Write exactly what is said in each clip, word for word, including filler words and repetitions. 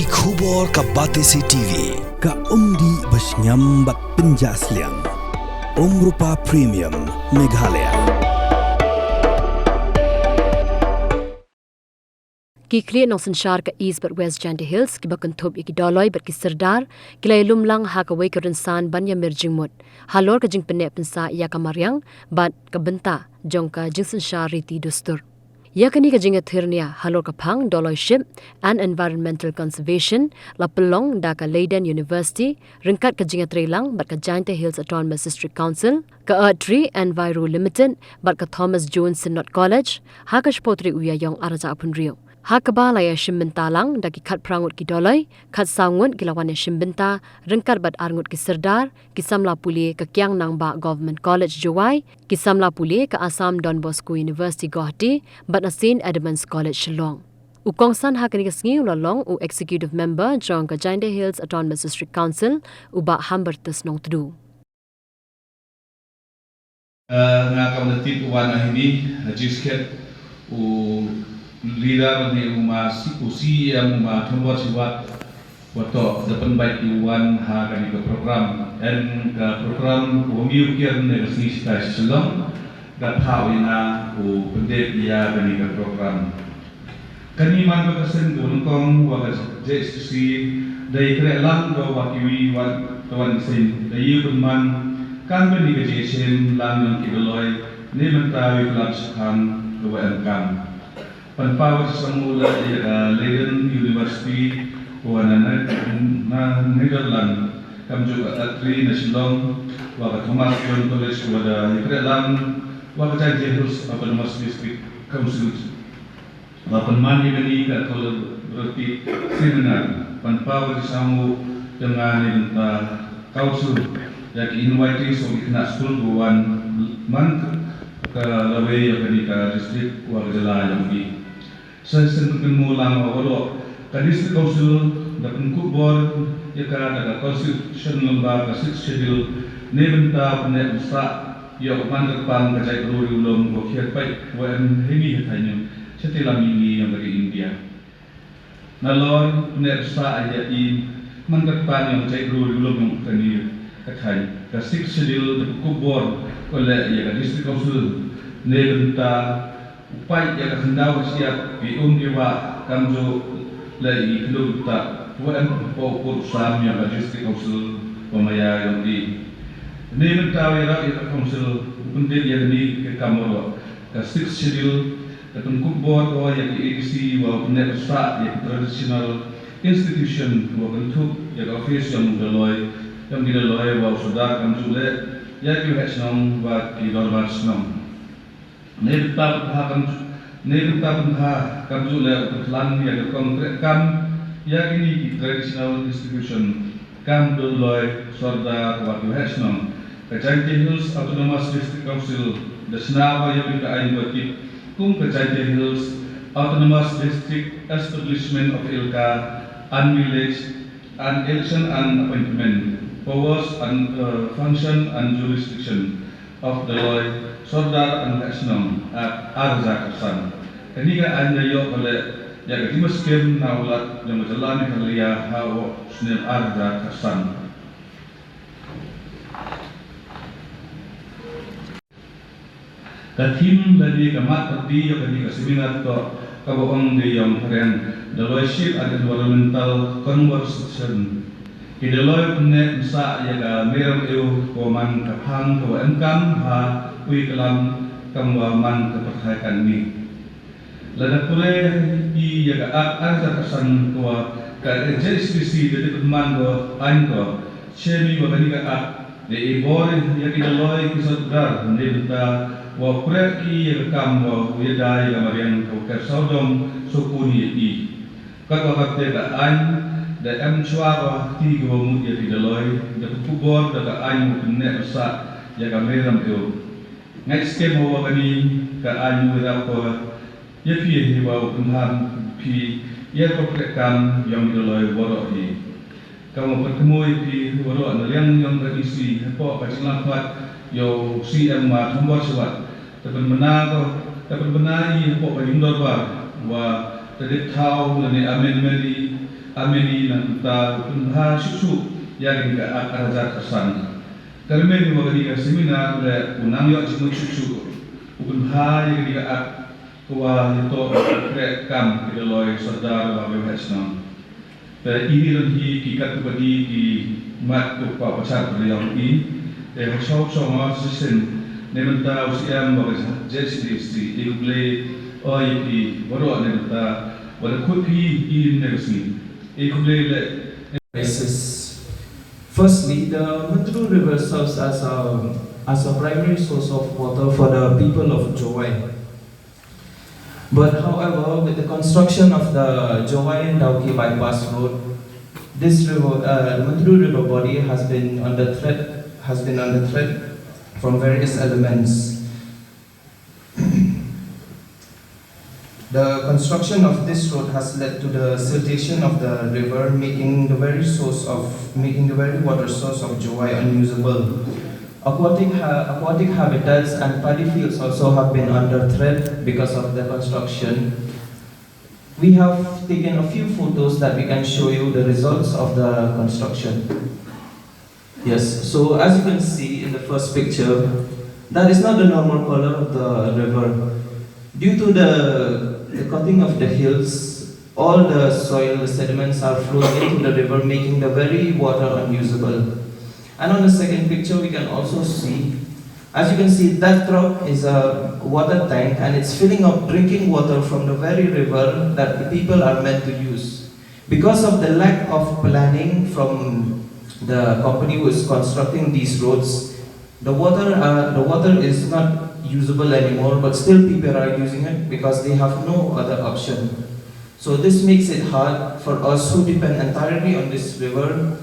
Ki khubor ka Batesi T V, ka umdih ba shngiam bad pynjah sliang. Umrupa Premium, Meghalaya. Ki khlieh nongsynshar ka East bad West Jaintia Hills kiba kynthup ïa ki Doloi bad ki Sirdar ki la ïalum lang ha kawei ka rynsan ban ïamir jingmut halor ka jingpynneh pynsah ïa ka mariang bad ka bynta jong ka jingsynshar riti dustur. Ïa kane ka jingïathir nia halor ka phang Doloi Ship and Environmental Conservation la pynlong da ka Leiden University ryngkat ka jingïatreilang bad ka Jaintia Hills Autonomous District Council, ka Earth Tree Enviro Limited bad ka Thomas Jones Synod College ha ka shiphew tarik u Ïaïong arhajar arphew hynriew. Ha kaba la ïashim bynta lang da ki khatphra ngut ki Doloi, khatsaw ngut ki la wan ïashim bynta ryngkat bad ar ngut ki Sirdar, ki samla pule ka Kiang Nangbah Government College Jowai, ki samla pule ka Assam Don Bosco University Guwahati bad na Saint Edmund's College Shillong. U kongsan ha kane ka sngi u la long u Executive Member jong ka Jaintia Hills Autonomous District Council, u Bah Hambertus Nongtdu. Eh, nga kam da tip u wan ha ini, ha jingsngewthuh u leader ne u ma C-, u C E M u ma Thombor Shiwat, wat to da pynbeit ïa u wan ha kane ka program. Em ka program u wan ïa u kiar ne ka sngi shisha shisha long, da pha u ïa nga u pyndep ïa kane ka program. Kane man ka seng ka nyngkong wa ka J H T C da ïakren lang ka wa kiwi wa ka wan seng da ïa pynman kan bani ka jingshem lang nong ki Doloi ne mynta wi klam shiphan ka wa em kam. Pan pa wa song u la ïa ka Leiden University wa na na na Netherlands kam ju ka Atri na Shillong wa ka Thomas Jones College wa da ïakren lang wa ka Jaintia Hills Autonomous District Council. Ba pynman ïa kane ka collaborative seminar, pan pa wa ki sangwu jong nga ne bynta council ïa ki invitees wa ki khynnah skul ba wan man ka lawei ïa kane ka district wa ka jylla jong ki. Sa shisien pynkynmaw lang wa waroh ka district council da pynkup bor ïa ka da ka constitution lyngba ka sixth schedule ne bynta pynneh pynsah ïa u man kyrpang ka jaitbynriew riewlum wa khia peit wa em ha ini ha thaiñ shatei lam ini ïa ka India. Nalor pynneh pynsah ïa i man kyrpang ïa ka jaitbynriew riewlum ïa kane ka thaiñ, ka sixth schedule da pynkup bor ko leh ïa ka district council ne bynta u pait ïa ka khyndaw ka shyiap, ki um ki wah, kamjooh leh ïa ki khyndong ki kta, wa em hapoh u pud u sam ïa ka district council wa maya ïong i. Ne mynta u ïarap ïa ka council u pyndep ïa kane ka kam waroh, ka sixth schedule da pynkup bor ko ïa ki A D C wa u pynneh pynsah ïa ki traditional institution wa kynthup ïa ka office ïong u Doloi, ïong ki Doloi wa u Sordar kamjooh leh ïa ki waheh shnong wa ki dorbar shnong. Ne bynta pynbha kam, ne bynta pynbha kamjooh leh u pynkhlan ïa ka kong treikam ïa kine ki traditional institution kam u Doloi, Sordar wa ki waheh shnong. Ka Jaintia Hills Autonomous District Council da shna ba ïa ka aiñ ba tip kum ka Jaintia Hills Autonomous District Establishment of Elaka, and Village and Election and Appointment, Powers and, uh, Function and Jurisdiction of Doloi, Sordar and Waheh Shnong Act arhajar khatsan. Kane ka aiñ da ïoh ba leh ïa ka jingbaskhem na u Lat jong ka jylla Meghalaya ha u snem arhajar khatsan. Ka theme lane ka mat pyrdi ïa kane ka seminar toh kaba ong da ïong phareng, Doloi Ship and Environmental Conservation. Ki Doloi pynneh pynsah ïa ka mei rymew kawa man ka phang kawa emkam ha u ïalam kamwa man ka pyrthei katne. Lada pule ïa ka Act arhajar khatsan kawa ka J H T C da dei pynman ko aiñ ko, shemi wa kane ka Act da i bor ïa ki Doloi ki Sordar ne bynta wa pyrkhat ki ïa ka kam wa u ïada ïa ka mariang kawa ka sawdong sawkun ïa i. Katwa katte ka aiñ da em shuwa ka kti kawa mut ïa ki Doloi da ka kubor da ka aiñ wa pynneh pynsah ïa ka mei rymew. Ngi skhem wa kane ka aiñ u ïarap ko ïa phi hi wa u pynham phi ïa ka pyrkhat kam ïong ki Doloi waroh hi. Kam u pynkynmaw ïa phi waroh na liang ïong ka D C hapoh ka jinglakhmat ïa u C M ma Thombor Shiwat. Te pynbna ko, te pynbna i hapoh ka jingdorbar wa te dep thaw lane amendment i Ameni nangta u pynbha shuh shuh ïa kane ka Act ar hajar khatsan. Ka rymmen ïa kane ka seminar leh u nang ïoh jingmut shuh shuh u pynbha ïa kane ka Act kawa ïatoh ïa ka treikam ki Dolloi Sordar wa Waheh Shnong. Te ine don hi ki katto katne ki mat u paw pachat ba ïoh i. Te ha shaw shaw ma shisien ne mynta u C M wa ka J C D C i u Blei o ïa ki baroh ne mynta wa da khot ki i ne ka sngi. I u Blei le. Crisis. Firstly, the Myntdu River serves as a, as a primary source of water for the people of Jowai. But however, with the construction of the Jowai and Dawki bypass road, this river, uh, the Myntdu River body has been under threat, has been under threat from various elements. The construction of this road has led to the siltation of the river, making the very source of, making the very water source of Jowai unusable. Aquatic ha-, aquatic habitats and paddy fields also have been under threat because of the construction. We have taken a few photos that we can show you the results of the construction. Yes, so as you can see in the first picture, that is not the normal color of the river. Due to the, the cutting of the hills, all the soil, the sediments are flowing into the river, making the very water unusable. And on the second picture, we can also see, as you can see, that truck is a water tank and it's filling up drinking water from the very river that the people are meant to use. Because of the lack of planning from the company who is constructing these roads, the water, uh, the water is not usable anymore, but still people are using it because they have no other option. So this makes it hard for us who depend entirely on this river.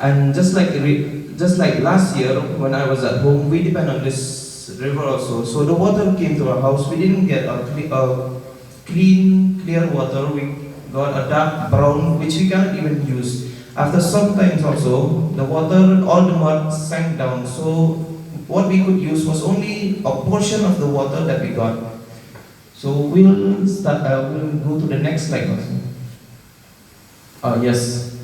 And just like re-, just like last year when I was at home, we depend on this river also. So the water came to our house. We didn't get a, cle- a clean, clear water. We got a dark brown, which we cannot even use. After some times also, the water, all the mud sank down. So what we could use was only a portion of the water that we got. So we'll start. Uh, we'll go to the next slide also. Uh, yes.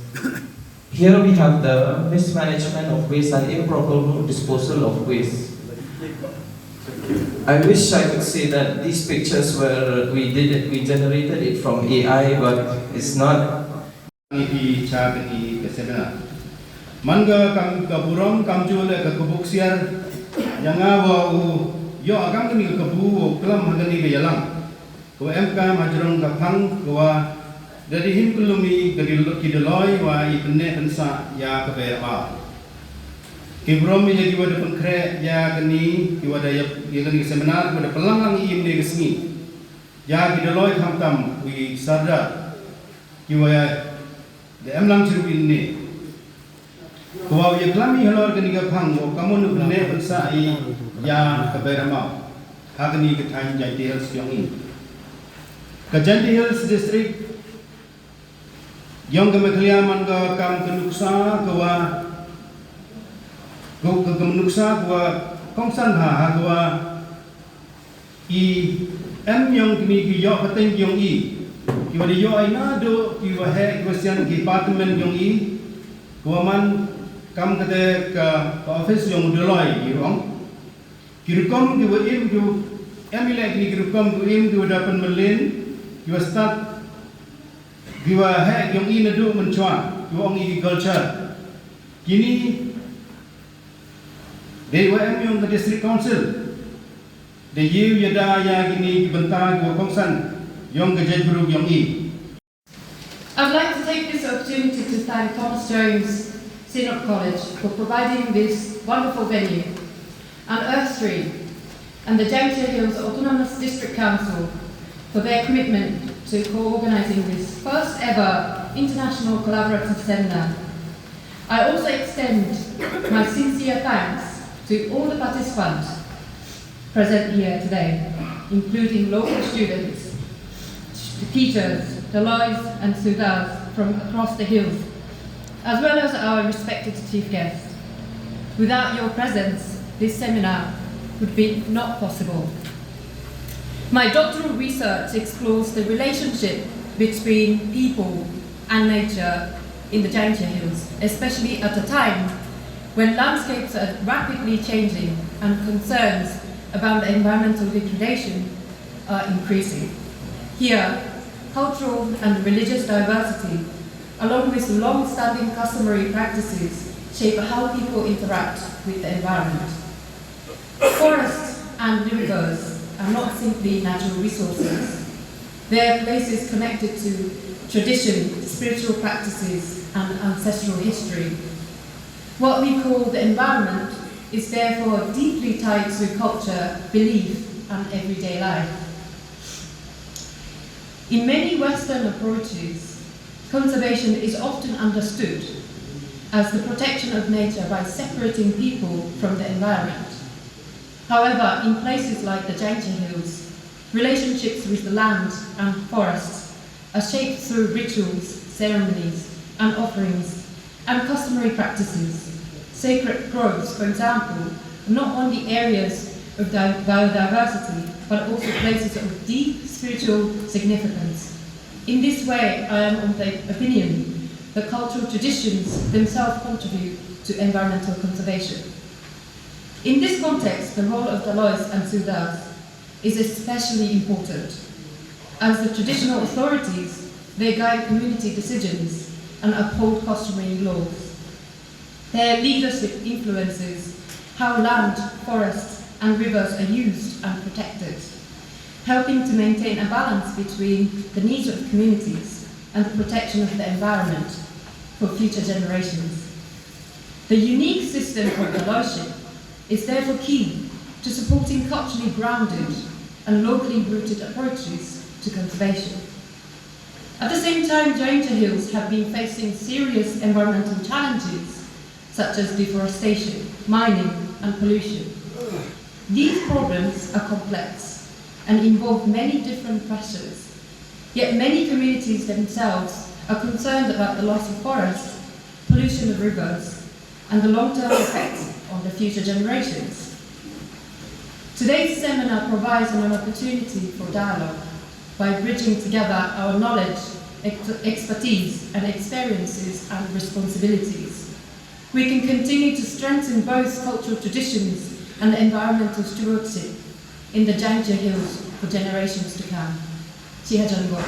Here we have the mismanagement of waste and improper disposal of waste. I wish I could say that these pictures were, we did it, we generated it from A I, but it's not. Ngi phi cha kani ka seminar. Man ka kam ka burom kam ju le ka kubuk siar. Yang nga wa u yo agam kani ka bu u klam ha kani ka yalang. Ko em ka majrong ka phang ko wa da di hin kulumi ka di ki Dolloi wa i penne pensa ya ka ber ma. Ki burom ya ki wa da pengkre ya kani ki wa da ya kani seminar ko da pelang lang i ne ka sngi. Ya ki Dolloi khamtam wi sardar ki wa ya da em lang chiru i ne. Ko wa ya klami halor kani ka phang ko kamon u ne pensa i ya ka ber ma. Ha kani ka thaiñ Jaintia Hills yong i. Ka Jaintia Hills District yong ka Meghalaya man ka kam ka nuksa ka wa ka ka nuksa ka wa kongsan ha ha ka wa i em yong kini ki yoh pateng yong i ki wa di yoh ai na do ki wa he ki wa sian ki department yong i ka wa man kam ka te ka office yong Dolloi i rong. Ki rukom ki wa im ki wa em i leh kini ki rukom ki wa im ki wa da pynmlien ki wa stad ki wa heh yong i naduh mynchwa ki wa ong i ki culture. Kini dei wa em yong ka district council. Dei yu ya da ya kini ki bynta ki wa kongsan yong ka jaitbynriew yong i. I'd like to take this opportunity to thank Thomas Jones Synod College for providing this wonderful venue, and Earth Stream and the Jaintia Hills Autonomous District Council for their commitment to co-organising this first ever international collaborative seminar. I also extend my sincere thanks to all the participants present here today, including local students, teachers, Dollois and Sudars from across the hills, as well as our respected chief guest. Without your presence, this seminar would be not possible. My doctoral research explores the relationship between people, and nature in the Jaiñtia Hills, especially at a time when landscapes are rapidly changing and concerns about the environmental degradation are increasing. Here, cultural and religious diversity, along with long-standing customary practices, shape how people interact with the environment. Forests and rivers are not simply natural resources. They are places connected to tradition, spiritual practices, and ancestral history. What we call the environment is therefore deeply tied to culture, belief, and everyday life. In many Western approaches, conservation is often understood as the protection of nature by separating people from the environment. However, in places like the Jaiñtia Hills, relationships with the land and forests are shaped through rituals, ceremonies, and offerings, and customary practices. Sacred groves, for example, are not only areas of di- biodiversity, but also places of deep spiritual significance. In this way, I am of the opinion that cultural traditions themselves contribute to environmental conservation. In this context, the role of Dalois and Sudars is especially important. As the traditional authorities, they guide community decisions and uphold customary laws. Their leadership influences how land, forests, and rivers are used and protected, helping to maintain a balance between the needs of communities and the protection of the environment for future generations. The unique system of Daloiship is therefore key to supporting culturally grounded and locally rooted approaches to conservation. At the same time, Jaiñtia Hills have been facing serious environmental challenges such as deforestation, mining, and pollution. These problems are complex and involve many different pressures. Yet many communities themselves are concerned about the loss of forests, pollution of rivers, and the long-term effects on the future generations. Today's seminar provides an opportunity for dialogue by bridging together our knowledge, ex- expertise, and experiences and responsibilities. We can continue to strengthen both cultural traditions and environmental stewardship in the Jaiñtia Hills for generations to come. Shihajan Gop.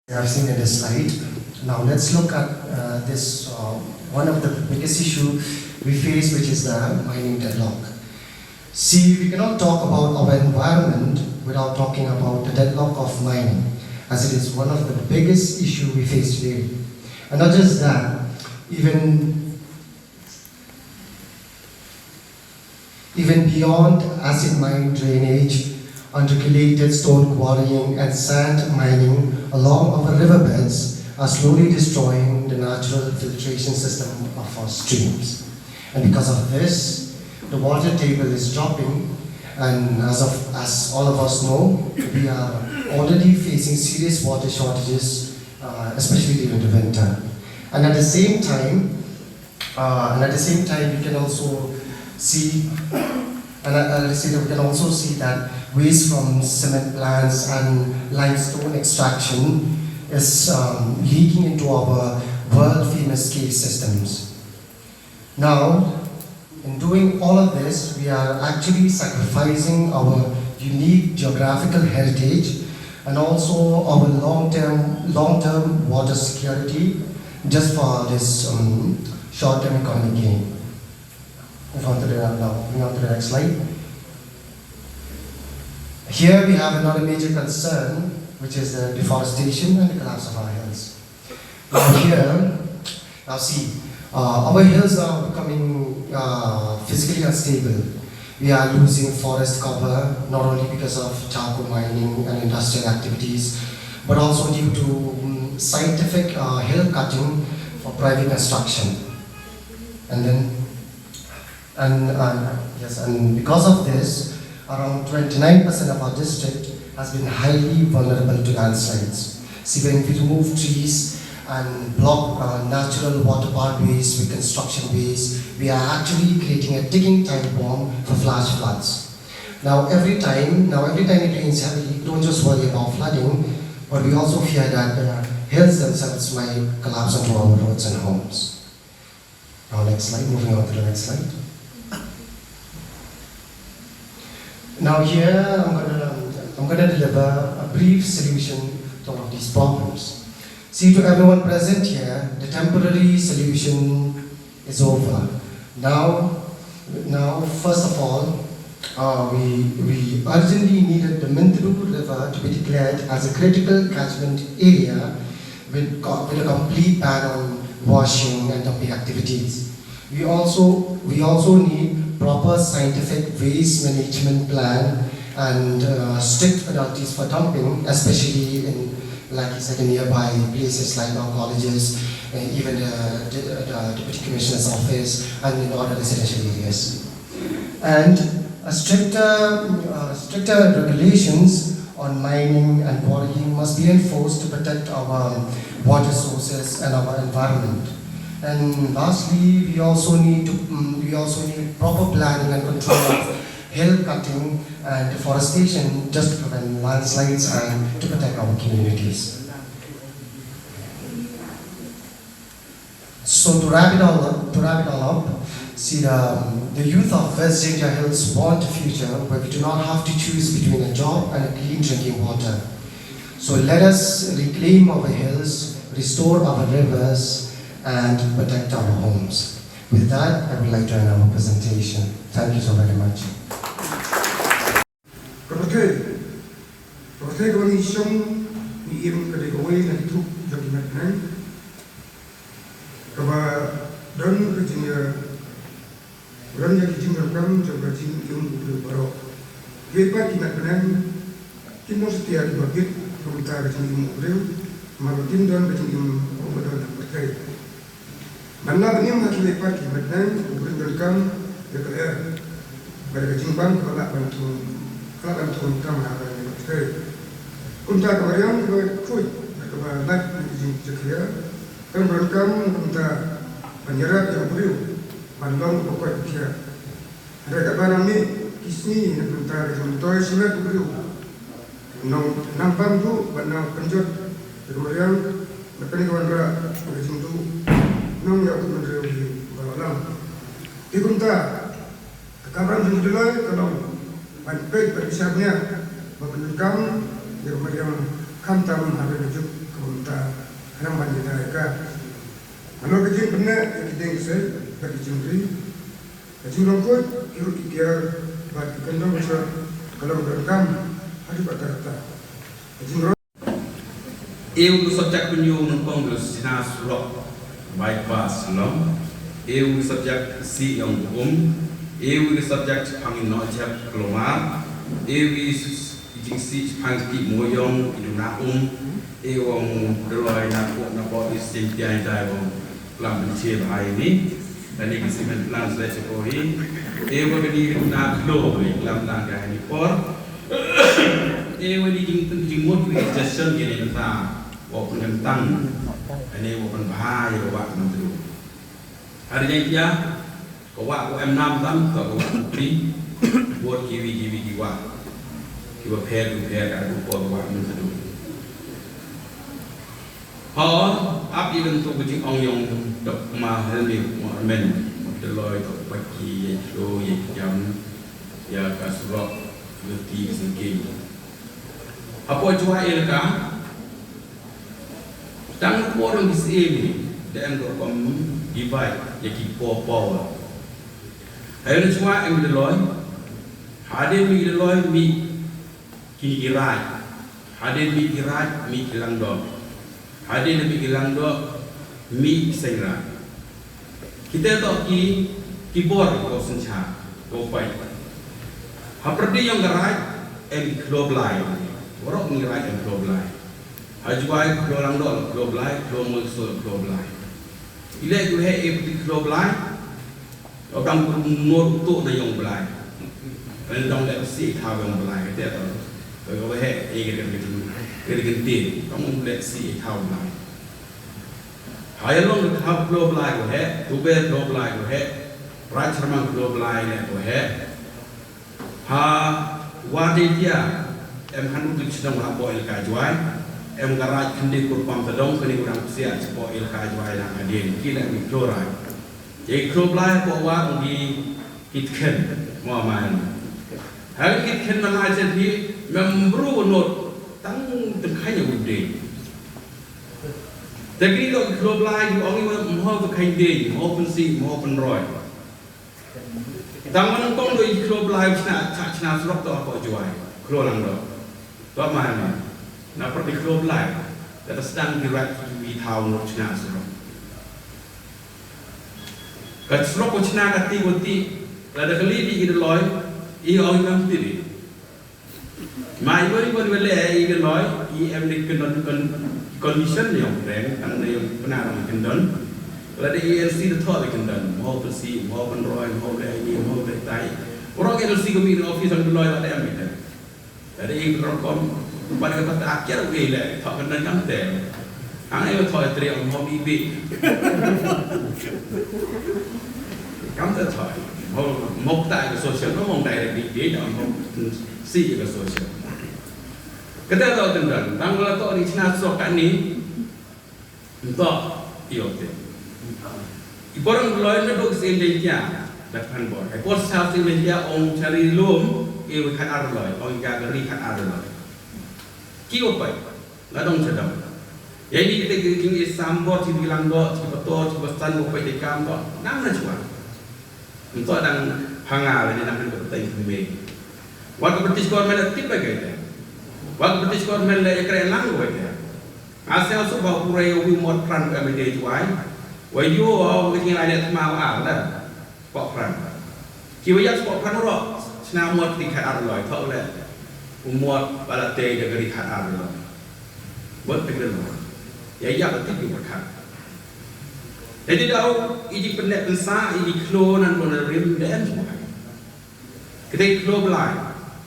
We have seen in the slide. Now let's look at uh, this uh, one of the biggest issue we face, which is the mining deadlock. See, we cannot talk about our environment without talking about the deadlock of mining, as it is one of the biggest issue we face today. And not just that, even even beyond acid mine drainage, unregulated stone quarrying and sand mining along our riverbeds are slowly destroying the natural filtration system of our streams. And because of this, the water table is dropping, and as of as all of us know, we are already facing serious water shortages, uh, especially during the winter. And at the same time, uh, and at the same time, we can also see, and uh, uh, we can also see that waste from cement plants and limestone extraction is um, leaking into our world-famous cave systems. Now, in doing all of this, we are actually sacrificing our unique geographical heritage and also our long-term long-term water security just for this um, short-term economic gain. Move on to the now, moving on to the next slide. Here we have another major concern, which is the deforestation and the collapse of our hills. Now here, now see, uh, our hills are becoming uh, physically unstable. We are losing forest cover not only because of charcoal mining and industrial activities, but also due to um, scientific uh, hill cutting for private construction. And then, and uh, yes, and because of this, around twenty-nine percent of our district has been highly vulnerable to landslides. See, when we remove trees and block uh, natural water pathways with construction waste, we are actually creating a ticking time bomb for flash floods. Now, every time, now every time it rains heavily, don't just worry about flooding, but we also fear that uh, Hills themselves might collapse onto our roads and homes. Now, next slide, moving on to the next slide. Now, here I'm gonna, I'm gonna deliver a brief solution to all of these problems. See, to everyone present here, the temporary solution is over. Now, now, first of all, uh, we, we urgently needed the Myntdu River to be declared as a critical catchment area with, co- with a complete ban on washing and dumping activities. We also, we also need proper scientific waste management plan and uh, strict penalties for dumping, especially in, like he said, in nearby places like law colleges, and even the, the, the Deputy Commissioner's office and in other residential areas. And a stricter, uh, stricter regulations on mining and quarrying must be enforced to protect our water sources and our environment. And lastly, we also need to, mm, we also need proper planning and control of hill cutting and deforestation just to prevent landslides and to protect our communities. So to wrap it all up, to wrap it all up, see the, um, the youth of West Jaintia Hills want a future where we do not have to choose between a job and a clean drinking water. So let us reclaim our hills, restore our rivers, and protect our homes. With that, I would like to end our presentation. Thank you so very much. Ka pyrthei, ka pyrthei kaba ngi shong ngi im ka dei kawei na ki thup jong ki met bneng, kaba don ka jingïa, don ïa ki jingdonkam jong ka jingim u briew baroh. Kiwei pat ki met bneng kim long satia kiba bit na ka bynta ka jingim u briew, namar ba kim don ka jingim kumba don ha ka pyrthei. Ban lah ban im ha kiwei pat ki met bneng, u briew u donkam ïa ka lyer bad ïa ka jingbam kaba lah ban thung, ka lah ban thung tam ha ka ïing ka pyrthei. Kumta ka mariang kaba khuid bad kaba lait na ka jingjakhlia ka long ba donkam na ka bynta ban ïarap ïa u briew ban long uba koit ba khiah. Hynrei katba nang mih ki sngi na ka bynta ka jingmyntoi shimet u briew, nang, nang bam duh bad nang pynjot ïa ka mariang, bad kane ka wanrah ïa ka jingduh nongïakhun bynriew hi ba long lang. Te kumta ka kamram jong ki Dolloi ka long ban peit bad bishar bniah bad ban donkam ïa ka mariang khamtam ha kane ka juk kaba mynta, khnang ban ïada ïa ka. Halor ka jingpynneh ïa ki dieng ki seit bad ki jingri, ka jinglong khuid ki rud ki kiar bad ki kyndong ka shor ka long ba donkam haduh katta katta. Ka jingroi. Ew ka subject pynïoh nyngkong ka Sina surok bypass Shillong. Ew ka subject si ïong um. Ew ka subject shaphang noh jhep klomar. Ew ka jingsi shaphang ki moyong ki duna um. Ew ong Dolloi na ko na ko i sim pian dai ong. Klam pynshai bha ïa ni. Kane ka cement plant sa sha ko hi. E wa kane ka na klo ni klam tang ka ni por. E wa ni jing tang jing mut ni suggestion ki ni ta. Wa pun tang. Kane wa pun bha ïa wa pun tu. Hari ni ya. Ka wah ka em nam tam ka ka wah ka pri. Bot kiwi kiwi ki wah. Kiwa pher kiwa pher ka du por ka wah mynta du. Hor ap i lem tu ka jingong yong dok ma helmi ma men ma Dolloi dok baki ye klo ye jam ya ka surok ye ti ka sengking. Hapoh Jowai Elaka tang por ki siem ni da em dok kom divide ya ki por power. Hayo na Jowai em Dolloi. Hadien mih Dolloi mih kini ki raid. Hadien mih ki raid mih ki langdoh. Hadien mih ki langdoh mih ki seng raid. Kita toh ki ki bor ko synshar ko pait. Ha pyrdi yong ka raid em ki khloo blai. Waroh ngi raid em khloo blai. Ha Jowai khloo langdoh khloo blai, khloo Molsom khloo blai. Ile ku he e pyrdi khloo blai. Ka dang pynmor tu na yong blai. Kan dang le si thaw yong blai ka te to. Ka ka he e ka ka ka ka ti. Dang le si thaw blai. Hai long ka thaw klo blai ko he, tu be klo blai ko he. Raj Sharma klo blai le ko he. Ha wa de dia em hanu tu chnong ha boy ka Jowai. Em ka raid khyndiat kur pam tadong kane u dang psiah shapoh ïalehkai Jowai dang hadien ki leh ki khloo raid. Ïa ki khloo Blai hapoh wad ong ki ki tkhen mo man. Ha ki tkhen man la chen phi mem bru not tang tang khaiñ u dei. Te kini to ki khloo Blai ki ong i mo ho to khaiñ dei mo pynsi mo pynroi. Tang man kong do i khloo Blai chna cha chna surok to hapoh Jowai. Khloo lang do. To man na pyrdi khloo Blai. Kata sdang ki rat ki wi thaw ngut chna surok. Ka surok ko chna ka ti ko ti. Lada kali di ki doloi i ong ngam ti di. Mai bari bari bale i doloi i em di kendon kon condition yong reng tang na yong pynarang kendon. Lada i N C da thok di kendon mo pynsi mo pynroi mo le ni mo le tai. Orang N C ko mi office ang doloi lada em di. Lada i rokom pada kata akhir wi le thok kendon kam te. Ang ai thok tri ang mo bi bi. Kam te thok. Mo mo ta ko social no mo direct bi bi ang mo si ko social. Kata to kendon tang la to ni chna sok kani. Ntok ïoh te. I por ang loi na dok sien dei tia da phan bor. I por sa sien dei tia ong chari lum i wi khat ar loi ong i ka ri khat ar loi. Ki o pai la dong chadam. Ya ni te ki king i sambor chi bilang do chi pato chi pasan bo pai de kam do nang na chwa. Nto dang hanga le dang kan ko tai me. Wat ko British government tip ba kai te. Wat ko British government le kre lang ko te. Asal su ba pura yo wi mot pran ka me de tuai. Wa yo wa ngi lai le ma wa ar da. Pok pran. Ki wa ya pok pran ro. Sna mot ti khat ar loi tho le. U mot bala te de gari khat ar loi. Bot te gari loi. Ya ya ba tip yu ba khat. Jadi dau i ji pynleh pynsa i ji khloo nan ko na rim den semua. Kita i khloo Blai,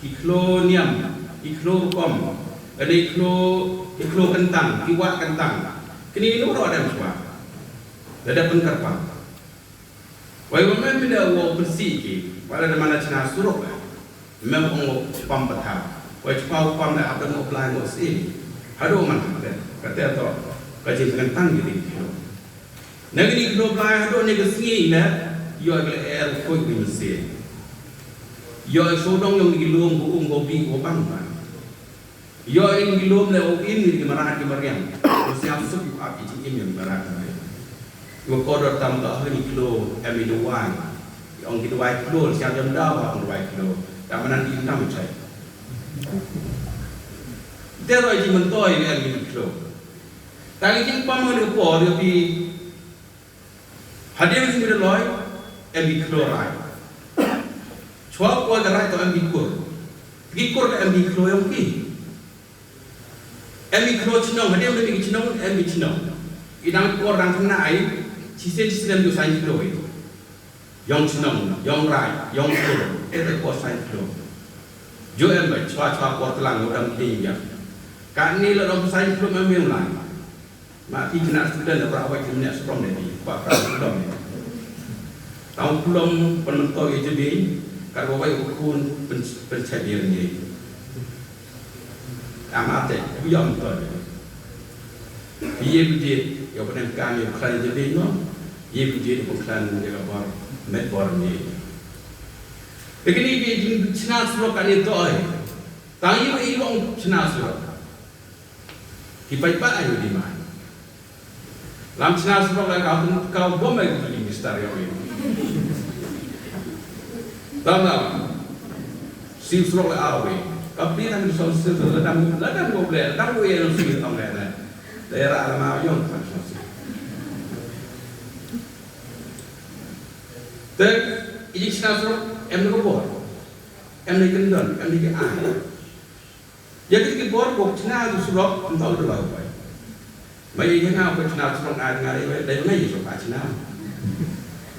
i khloo niam, i khloo rukom, ada i khloo i khloo kentang, i wah kentang. Kini ino ro ada semua. Ada pengkerpang. Wai wa mem bida wa pynsi ki, wala da mana chna surok la. Mem ong wa chpam patha. Wai chpam pam da abda ngo Blai ngo si. Hadu man kate, kate to ka jingkentang ki ding kilo. Na kini kilo Blai hadu ne ka sngi ne, yo ka er ko ni mesti. Yo sodong yong ni lum ko um ko bi ko bang bang. Yo in ki lum le u in ki marat ki mariang. Ko siam suk yu ap i jingim yong ki marat ki mariang. Yu ko dor tam da hni klo em i duwai. Ong ki duwai klo siam jam da ba ong duwai klo. Da manan ki tam chai. Te roi ji mentoi em i klo. Ta ki jing pamang ni por yo pi Hadien ki mih loi em ki khloo raij. Chwa kwah ka raij to em ki kur. Ki kur ka em ki khloo yong ki. Em ki khloo chnong, hadien ki chnong em ki chnong. I dang por dang khynnah ai, chisien chisien em ju saiñ khloo. Yong chnong, yong raij, yong kur, te te por saiñ khloo. Ju em ba chwa chwa por tlang u dang ki ïa. Kane la dang saiñ khloo em em lai. Ma ki khynnah student ba wai ki mneh strong ne ki ba pra student ne. Tang kulom pynmyntaw ïa jadei kar ba wai u khun pyn pynchai ïa ne. Ama te ku yam to ne. Ïa bidi ïa pyneng kam ïa khlaiñ jadei no. Ïa bidi ïa pynkhlan ïa ka bor met bor ne. Te kini ki jingchna surok kane to ai. Tang ïa i long chna surok. Ki paidbah ayu di mai. Lam chna surok la ka hum ka bom ai ki minister yo. Tam lam. Si surok la awe. Ka pi dang so si la dang la dang go ble dang go ye si tong le na. Daerah la ma yong ka so si. Te i chna surok em no bor. Em ni kendon, em ni ke ai. Ïa ki bor ko chna du surok ntau du lau bai. Mai ïa nga ko chna surok nga nga ïa dai ngai surok ka chna.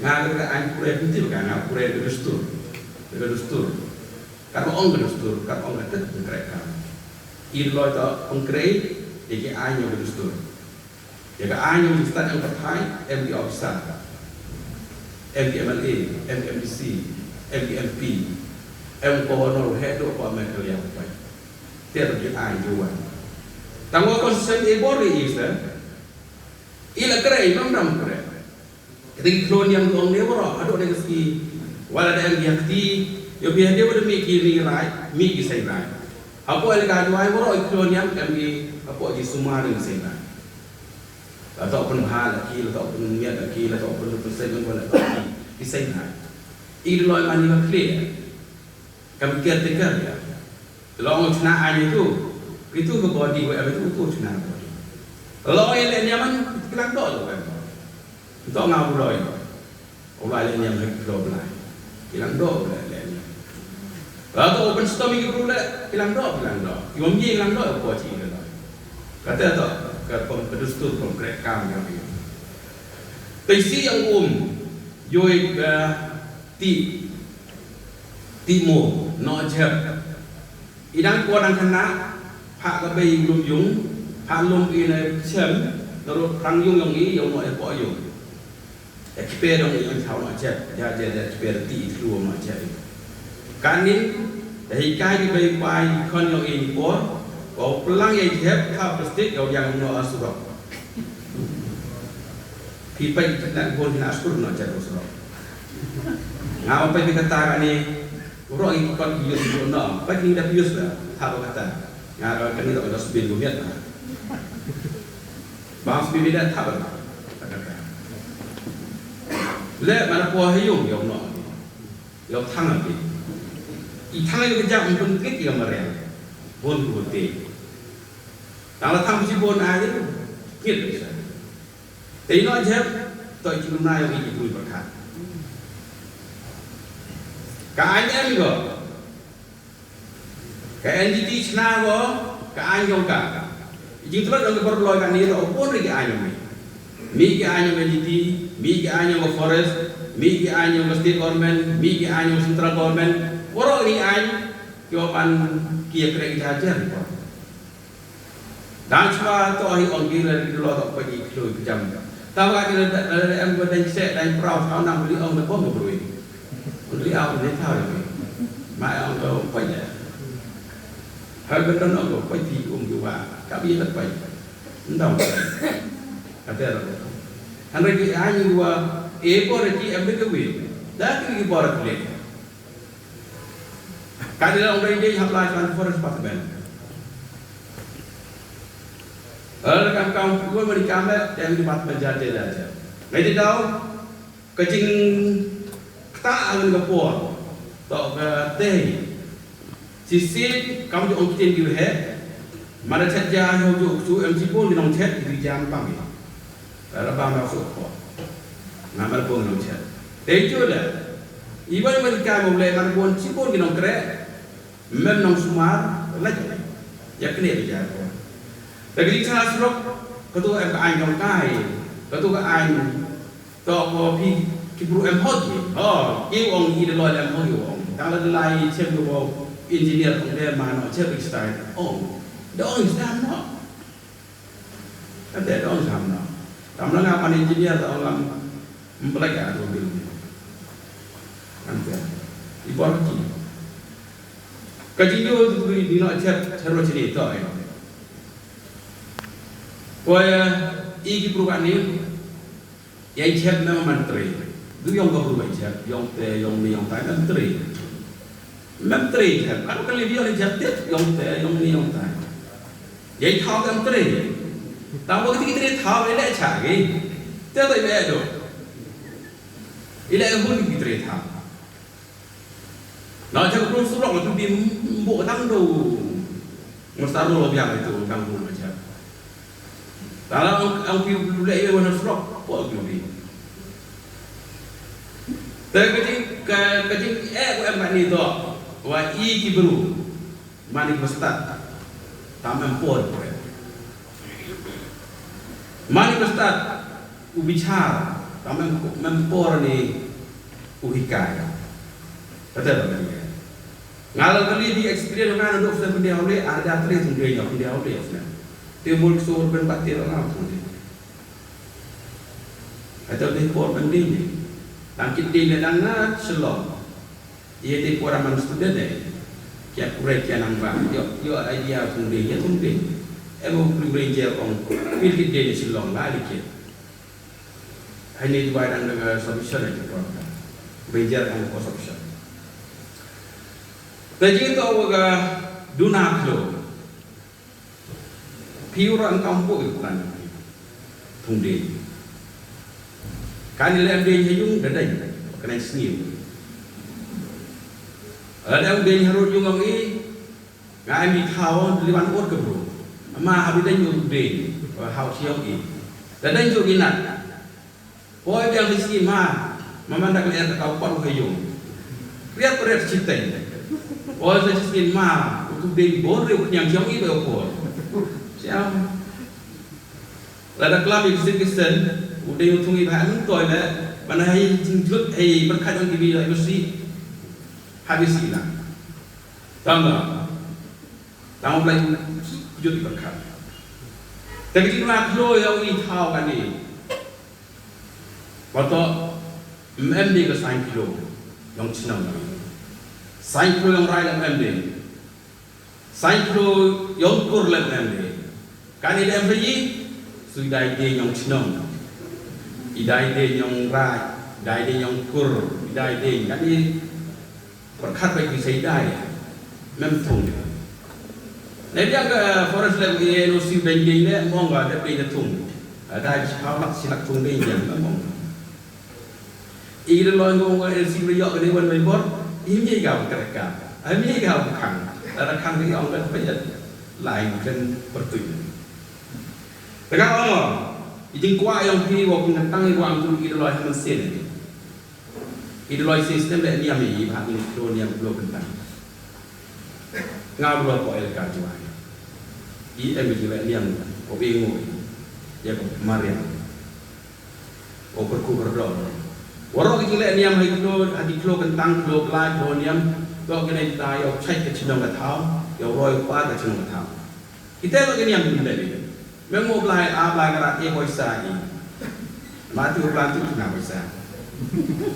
Nga ka ka an kure pun ti ka nga kure ka dustur. Ka dustur. Ka ong ka dustur, ka ong ka tet ka kre ka. I loi to ong kre ïa ki an ïa ka dustur. Ïa ka aiñ yong ki stad yong ka thaiñ, em ki officer, em ki M L A, em ki M D C, em ki M P, em governor, heh dooh pa Meghalaya pa. Te ba ki aiñ ki wan. Tang wa constitution e bor ri i se. I la kre i mam dam kre. Kita ki khlon yang dong ne wara ado ne ki ski. Wala da yang yang ti. Yo bi hade wada mi ki ri rai, mi ki sai rai. Apo el ka duai wara i khlon yang em ki apo ji suma ri sai rai. La tok pun ha la ki, la tok pun miat la ki, la tok pun pun sai wala tok ki, ki sai rai. I loi mani ma clear. Kam caretaker ya. Long chna ai ni tu. Itu ke body wa itu tu chna body. Long ye le nyaman kilang do tu kan. Itu ngau loi. Ulai le nyam hek lo blai. Kilang do le le nyam. Lato open stomach itu le kilang do kilang do. Iwam ye kilang do ko chi le. Kata to ka pom pedustur pom krek kam yang ni. Tei si yang um. Yoi ka ti Ti mo, no jep. I dang kwah dang khynnah, phah ka bei lum yung, phah lum i na chem, na rut prang yung yong i, yong no e po yung. E kpe dong i yong chau no jep, ja ja ja kpe ti i tlu no jep. Kanin, da hi kai ki bei pai kon yong i ni por, ko plang e jep, ka plastik yong yang no asurok. Phi pai na bun na skur no jep asurok. Nga pai ki kata kani, ro i kot ki yus no, pai ki da yus da, tha ba kata. Nga ro kani da dustbin ko miat na. Bang sbi mi da tha ba kata. Le mana po ha yung yong no. Yong thang abi. I thang yong kejap mpun kit yong mariang. Bun ko te. Tang la thang si bun ai. Kit bisa. Te ino jep, to i chuluna yong i ki brui berkat. Ka aiñ em ko. Ka N G T chna ko, ka aiñ yong ka. I jingtlot yong ka por loi ka ni to pun ri ki aiñ yong mi. Mi ki aiñ yong N G T, mi ki aiñ yong ka forest, mi ki aiñ yong ka state government, mi ki aiñ yong central government. Waro ni aiñ, kyo pan ki ya krek jajar ko. Dang chwa to hi ong ki la ri lo to pa ji khloi pjam. Ta wa ki la la em ko dang se dang prau thaw nang li ong da bom ko brui. Ri au ne thaw ni. Ma ong ko pa ja. Har ben don ong ko pa ji um ju wa. Ka bi la pa. Ndam. Ka te ro. Han re ki ani wa e por ki em de ko wi. Da ki por ki le. Ka dei long dei dei hap lai kan forest department. Ar kam kam pur mari kam eh yang department jate jate. Ngai dei dau ka jing kta angan ka por to ka tei. Sisi kam ju ong kitin ki he. Mara chat ja ho ju su em si pun ki nong chat ki jam pang. Ra ba ma su ko. Nga mar bun nong chet. Te ju le. Iban ban ka mo le mar bun chi bun ki nong kre. Mem nong sumar la ju. Ya kne bi ja ko. Te ki cha surok ka tu em ka ain nong kai. Ka tu ka ain to ko phi ki bru em hot ni. Oh, ki ong i de lo em hot ni ong. Tang la lai chem ko engineer ong de ma no chem bi stai. Ong. De ong stai no. Ate dong sam no. Tam la nga pan engineer da lam mplek a tu bil. Ante. I bor ki. Ka jingyo tu tu di no chet chet ro chini to ai. Ko ya i ki pru ka ni. Yang chet na man tre. Du yong ka pru yang chet, yong te, yong ni, yong tai man tre. Mem tre jep, ano ka libi yong jep tip, yong te, yong ni, yong tai. Yei thaw tem tre. Tang ba ki tre thaw ele cha gi. Te to ele do. Ele hun ki tre thaw. Na jep pun surok tu bi mbo tang do. Mustaro lo biang itu tang do jep. Tala ang ang pi le ye wana surok po tu bi. Te ka jing ka ka jing eh ko em ni to. Wa i ki bru. Mani ki ba stad. Tam em por por. Mani ki ba stad. U bichar. Tam em em por ni u hikai. Kata ba ni. Nga la kali di experience nga na dok sen pendia ule, ada tre sen dia nyok pendia ule sen. Te mul so ben batir na tu. Ata di por ben di ni. Nang kit di ni nang na selo. Ia di por aman student eh. Kia kure kia nang ba. Yo yo idea tu di ya tu di. Em u Klim Ranger ong, pil ki dei ne Shillong la li ki. Hai ni duwai dang da ka solution ai ki pron. Ranger ong ko solution. Te jingto wa ka duna khlo. Phi u ran kam pu ki plan. Thung dei. Kan ni lem dei ha yung da dei. Ka nai sniew. Ada dei ha rud yung ong i. Nga em i thaw li wan ot ka bru. Ma ha bi deng u deng. Wa hau chiong i. Da deng ju i nat. Poi biang li si ma. Ma man dak ler ka tau pon ka yung. Riat riat chiteng. Poi sa chi ma. U tu deng bor riu nyang chiong i ba poi. Siam. Lada klam i kisin kisin. U deng u thung i ba nang toi le. Mana hai jingjut hai berkat ong ki bi la i mesti. Ha bi si la. Tang ba. Tang ba lai kujut i berkat. Te ki jingla khlo ïa u i thaw kane. Wa to, em em de ka sain khlo. Yong chnong. Sain khlo yong rai em em de. Sain khlo yong kur em em de. Kane de em phi. Sui dai de yong chnong. I dai de yong rai. Dai de yong kur. I dai de. Kane Berkat bai ki sei dai. Mem thung. Ne biang ka forest le ye no si ben ding le mong ga de pe de thung. Dai si hau lak si lak thung ding ye mem mong. I de loi ngong ga si le yok de wan bai bor. I ni ga ka ka. Ai ni ga ka khang. Da khang ni ong ga pe de. Lai kan pertui. Tega ong. I jingkwah yong phi wa phi ngatang i wa ang tu i de loi ha man sen. I de loi system le niam i bha ni klo niam klo kentang. Nga bro ko el ka juai. I em ji le niam ko be ngoi. Ya ko mariam. O perku berdor. Warok ji le niam hai klo, hai klo kentang, klo kelai, klo niam. Ko kena kita yo check ke chinong ke thaw, yo roi pa ke chinong ke thaw. Kita lo ke niam pun dai. Mem mo blai a blai ka rat e poisa i. Ma tu blai tu kena poisa.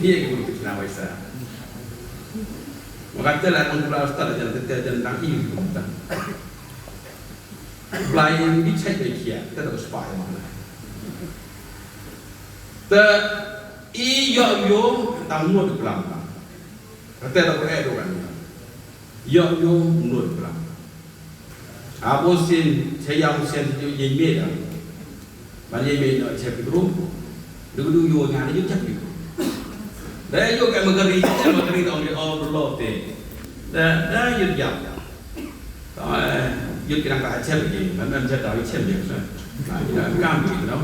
Dia ke tu kena poisa. Maka te la tong blai stad jan te jan tang i tu tang. Blai di chai be kia, te tu spy mo. Te i yo yo tang mo tu klam. Te tu e do kan. Yo yo mo tu klam. Abo sien, che yang sien ju ye me da. Ban ye me no che pidru. Du du yo nga ni ju che pidru. Da yo ka magari, che magari dong di o lo te. Da da yo ya. Ta yo ki nang ka che pidru. Man man che da che pidru. Na ki da kam pidru.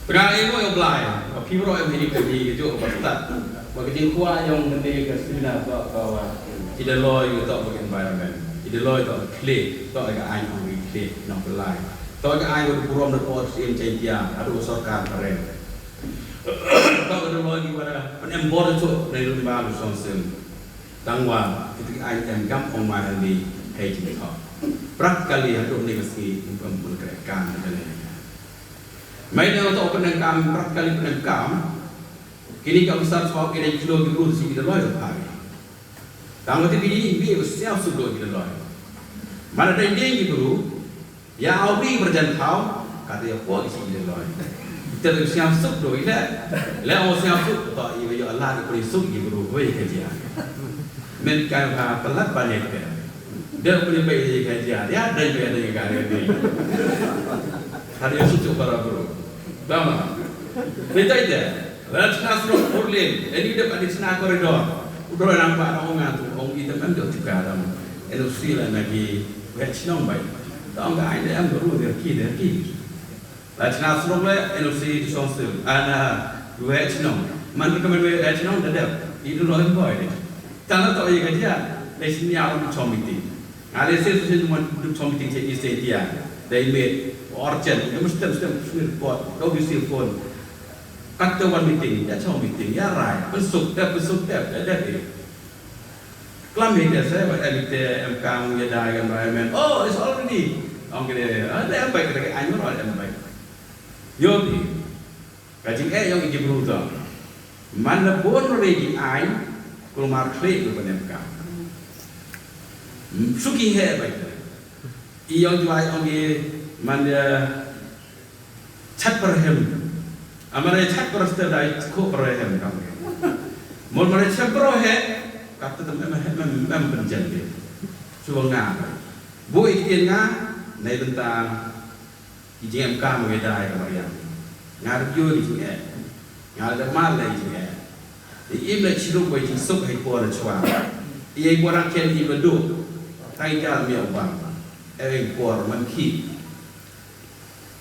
Tengah ilmu yang belai, phi bro yang ini kami kejut ke stad. Bagi jingkua yang mending ke seminar tu kawan. Ida loi tu bagi environment. Ida loi tu klik, tu ka ain ong klik nang belai. Tu ka ain tu burom tu por sim chen tia, adu sorkar karen. Tu ka loi di wada, pan em bor tu, nai lun ba lu song sim. Tangwa, itu ain em gam ong mai ni, hei jing tu. Prak kali hadu ni kasi, em pun kere kan, kali. Mai dang to pyndonkam, pyndonkam. Kini ka officer shuwa ki dei kilo ki briew shi ki da loi da phai. Tang wati bi bi ba siaw suk do ki da loi. Mana dei dei ki briew. Ya au bi berjan thau. Kata ya po shi ki da loi. Kita da siaw suk do ila. Le au siaw suk to i ba ya Allah ki puri suk ki briew. Wei ka jia. Men ka ha palat ba ne ka. Dei pynbeit ïa ka jia, ïa dei pynbeit ïa ka jia. Hadien suk suk para bro. Tama. Dei tai te. La chna srok four lane, eni dei pat chna corridor. U doi nang pat ong nga tu, ong i te mem dei tu ka dam. Eno sila na ki wet chnong bai. Tong ka ai dei am bro dei ki dei ki. La chna srok le, N O C di song sil. Ana, wei chnong. Man ka man wei chnong da dep. I du lo em boy de. Tang la to ye ka jia. Le sin ya wan chong meeting. Nga le se su sin wan du chong meeting che East India. Dei me urgent. Dei mesti mesti mesti report. Dei bisi phone. Kat to wan meeting. Ya chong meeting. Ya rai. Besuk dep, besuk dep. Da dep. Klam hi te se, ba em te, em kang, ya da, ya environment. Oh, it's already. Ong kene, ah, da em bai, kata ke anyor, em bai. Yo di. Ka jing eh, yong iki bru to. Man na bon re di ai, kulmar khle ko ban em kang. Suki he bai. I ïong Jwai ong i man ïa chat para hem. Amar ïa chat para stel dei ko para hem kam. Mon mar ïa chat para he kata tam em em em em pynjan ke. Chuba nga. Bu i ktien nga nei bynta i jingem kam ngi dai ka Mariang. Nga ruh ïoh i jingem. Nga la dep mar lei jingeh. I im lei chirup wei jingsuk hei por chwa. I ei por ang ken im la duk. Tang i kal miaw bang. Ei por man ki.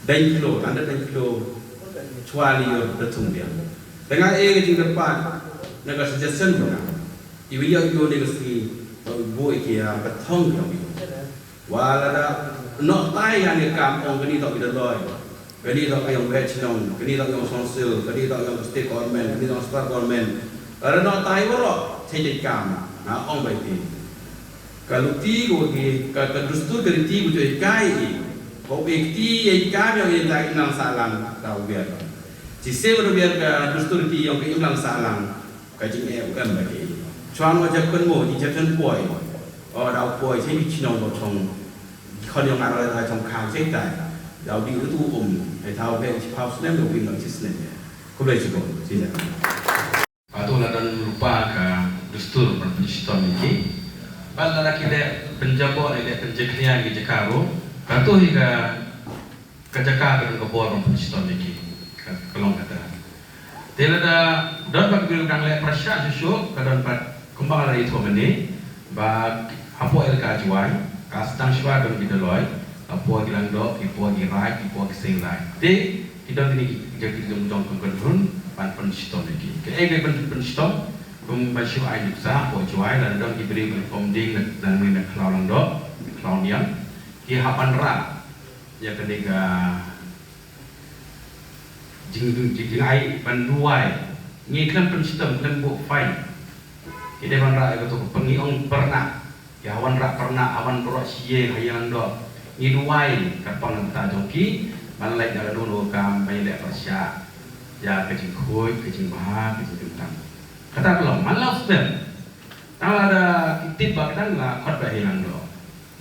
Dang kilo, tang da dang kilo. Chwa li yor da thung biang. Tang nga ei ka jingkyrpad. Na ka suggestion ba nga. I wi ïa ïoh ne ka sngi. Ba u boi ki ïa ka thong ka wi. Wa lada noh tai ïa ne kam ong kani toh ki da loi. Kani toh ka ïong beh chnong, kani toh ïong songsil, kani toh ïong state government, kani toh state government. Lada noh tai waroh, chei chei kam, nga ong bai ti. Ka luti ko ki, ka, ka dustur ka riti ko joi kai i. Ko ekti ei kam ïong ei lai nang salang, ka wiar. Chi se wiar ka dustur riti ïong ka imlang salang. Ka jingeh u em ba ki. Chuan wa jep kan mo, i jep kan poi. O dau poi, che mi chinong lo chong. Khon yong aroi aroi chong khang che tai. Dau di u tu um. Hei thau hei chi phau snem lo win lo chi snem. Khublei chibun. Chi ne. Patu la don rupa ka dustur ban pynshitom ïa ki. Ban la ki le pynjabo ne le pynjakhlia ki jaka ro. Patu hi ka Ka jaka ka don ka bor ban pynshitom ïa ki. Ka, ka long kata. Te lada don pat ki briew dang leh pyrshah shuh shuh, ka don pat kumba nga la ïathuh mynne, ba hapoh Elaka Jowai, ka sdang shuwa don ki Dolloi, hapoh ki Langdoh, ki por ki Raid, ki por ki Seiñ Raid. Te ki don kine ki, ki, ki jong jong ka kynhun ban pynshitom ïa ki. Kaei ka ban pynshitom, kum ban shu ai nuksa hapoh Jowai, lada don ki briew ban pom ding na, na, na Khlaw Langdoh, Khlaw Niang, ki hap ban rah ïa kane ka jing, jing, jingai ban duwai. Ngi khlem pynshitom, khlem buh fine. Ki dei ban rah ïa kato ka pyngi ong pyrnah. Ki ha wan rah pyrnah, ha wan baroh shi ïing ha ïing doh. Ngi duwai kyrpang na bynta jong ki ban leit na ka dohnud ka kam ban ïaleh pyrshah ïa ka jingkhuid, ka jingbha, ka jingkyntang. Kata ka long man la u snem. Tang lada ki tip ba ka dang la khot ba hi lang doh.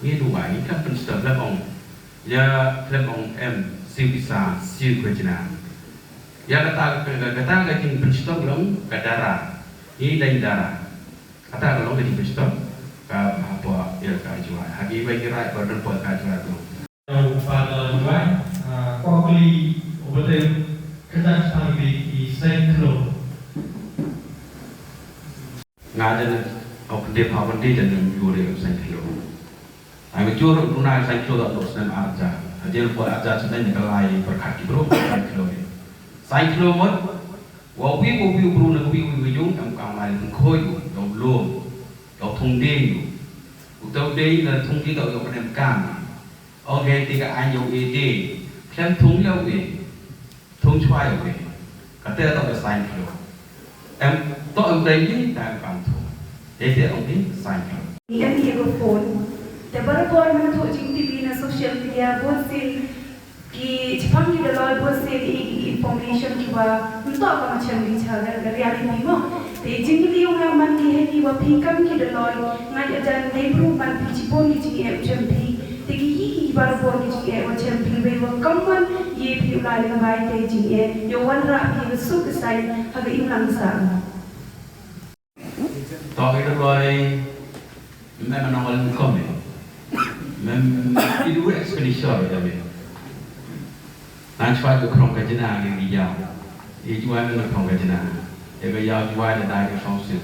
Ngi duwai, ngi khlem pynshitom, khlem ong. Ïa khlem ong em, siew pisa, siew khajna. Ïa kata, kata, kata ka jingpynshitom long ka dara. Ngi dang dara. Kata ka long ka jingpynshitom ka hapoh Elaka Jowai. Ha kiwei ki raid ba don hapoh Elaka Jowai ka long. Father Jowai, ah, kwah kylli u Batem, kata shaphang ki saiñ khyndew. Nga jan, ok, dei pha ban dei jan ym jur ïa ka saiñ khyndew. Ai ba jur u nai saiñ khyndew da u snem arja. Hadien u arja snem ka lai pyrkhat ki bru saiñ khyndew. Saiñ khyndew mut, wa wi wa wi u bru na wi wi wi jung em kam lai pynkhoi u, da u lum, da u thung ding u. U da u ding na thung ding da u ïoh pyndonkam. Ong hei ti ka aiñ ïoh i ding. Khlem thung ïoh i. Thung chwa ïa u. Kata toh ka saiñ khyndew. Em toh em dei ïa ka kam thung. Dei te ong dei saiñ khyndew. Em ïa ka phone. Te barabor mynta jingtip na social media bun sien ki chipang ki da loi bun sien i information kiba mynta ka machem ki cha ka reality mo. Te jingkylli ïa nga man ki hei ki wa phi kam ki da loi nga ïa jan dei bru man phi chipon ki jingeh u chem phi. Te ki hi ki barabor ki jingeh wa chem phi wei wa kam man ïa phi u lai lem bai te jingeh ïa wan rah phi ka suk ka sai ha ka imlang sa. To ki da loi mem nong ol kom mem idu expenditure da me. Nang chwa ju krong ka jina ngi ngi yaw. I juan nang krong ka jina. Ega yaw juan da dai ka song sim.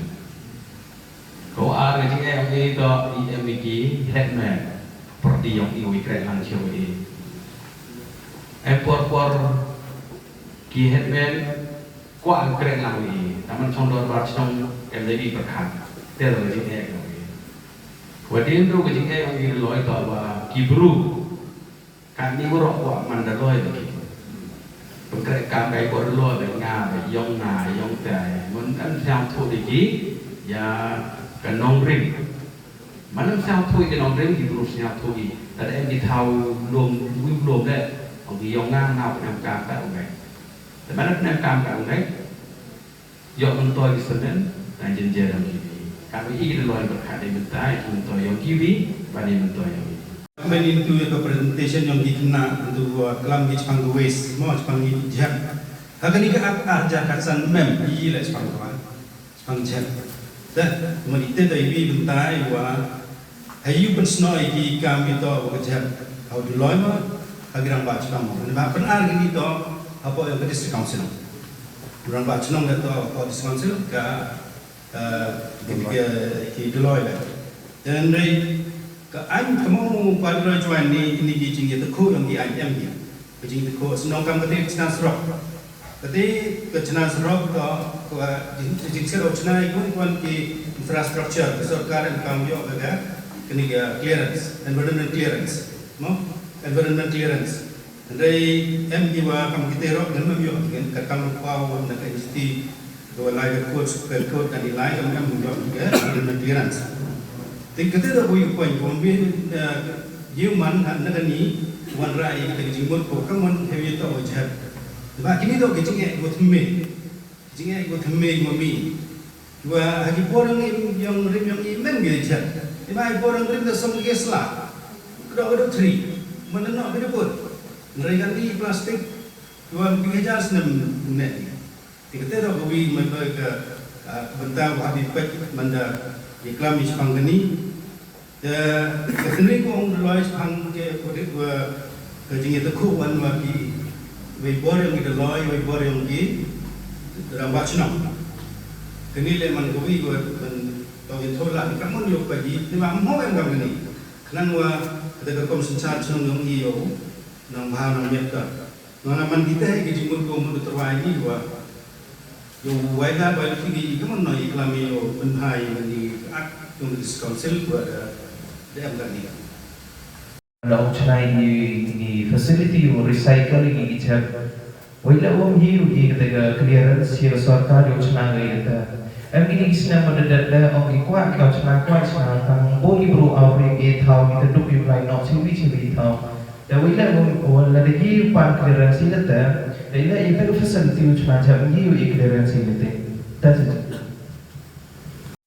Ko ar ka jing em ni to i em ni ki headman. Perdi yong i wi krek lang chew i. Em por por ki headman kwa ang krek lang i. Taman chong dor bar chong em da i perkhat. Tel ka jing em ni. Wa din ru ka jing em ni loi to wa ki bru. Kan ni waro ko man da loi ba ki. Pengkrek kam kai ko loi ba nga ba yong na yong tai. Mun kan siang thu di ki ya ka nong rim. Man siang thu ki nong rim ki bru siang thu ki. Tad em ki thau lom wi lom le. Ong ki yong na na pnam kam ka ong kai. Tad man pnam kam ka ong kai. Ïoh myntoi ki semen, nang jynjar ïong kiwi. Ka ba i da loi ba ka dei mynta, i myntoi ïong kiwi, ba dei myntoi ïong i. Mynta ïa ka presentation yong ki khynnah, mynta klam ki shaphang ka waste, mo, shaphang ki jhep. Ha kane ka Act ar hajar khatsan mem, ïa la shaphang ka, shaphang jhep. Te mynta ïa te da ïa bynta ïa wa ha ïa u pynsnoh ïa ki kam ïa to wa ka jhep ha u Dolloi mo, ha ki rangbah chnong mo. Naba pynar kine to hapoh ïa ka District Council. Rangbah chnong da to hapoh District Council ka, eh, ki, ki, ki Dolloi la. Te hynrei ka aiñ ka mo pa Dolloi Jwai ni, ni ki jingïatakhuh yong ki aiñ em ki. Ka jingïatakhuh shnong kam kata ka chna surok. Kata ka chna surok ka, ka jing, jingsiat u chna ïa kum ki infrastructure ka sorkar em kam ïoh ka, ka, kane ka clearance, environment clearance. Mo? Environment clearance. Hynrei em ki wa kam kita rok ngan mem ïoh ngan ka kam paw na ka institute ko lai ka coach ka coach kan ilai kam em ïoh ka environment clearance. Te kata da bui point ko mi, eh, ïa man na kani wan rai kita ka jingmut ko kam wan heavy to jhep. Ba kini to ka jingeh ko thymme. Jingeh ko thymme ko mi. Wa ha ki por yong im yong rim yong im mem ki jhep. Ima ha ki por yong rim da song ki sla. Kdo kdo tri. Mana no kdo put. Hynrei kani plastik. Wa ki hajar snem ne. Te kata da kawi mynta ka, ah, ka bynta wa ha bi peit mynta ïa klam ïa shaphang kani. Te ka tynrai ka ong Dolloi shaphang ka, ka, ka, ka jingïatakhuh wan wa ki wei bor yong ki Dolloi, wei bor yong ki rangbah chnong. Kani leh man kawi wa ban to ïathuh lah ni ka mon ïoh ka ji, ni ma mo em kam kani. Khnang wa kata ka rukom synshar chnong yong i ïoh nang bha nang miat ka. Nga man kita ki jingmut ko mut tyrwa ïa ki wa. Ïa u wai lad wai lad ki ka mon no ïa klam ïa u pynbha ïa ngi ka Act yong ka District Council wa da, da em ka ni. Da u chna ïa ki facility u recycle ïa ki jhep. Wai lad um hi u ki kata ka clearance ïa ka sorkar ïa u chna ïa kata. Em kini ki snem ma da da da ong ki kwah ki chna kwah chna tang bun ki bru aw ri ki thaw ki ta duk ïa u lai nok chi wi chi wi thaw. Da wei leh wei leh da ki pan clearance ïa kata, da leh ïa kata ka facility u chna jam ïa u clearance ïa kata. Da chi.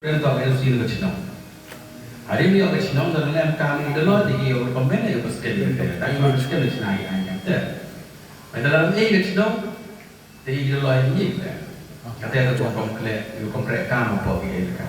Ren tong L C ka chnong. Hari ni ka chnong da leh ka ni da lo da ki u pemben ïa ka skem ïa kata. Da ïa ka skem da chna ïa kata. Ai da leh ka chnong da ïa da lo ïa ni kata. Kata da ko kom kle, ïa kom pre ka ma po ïa ka.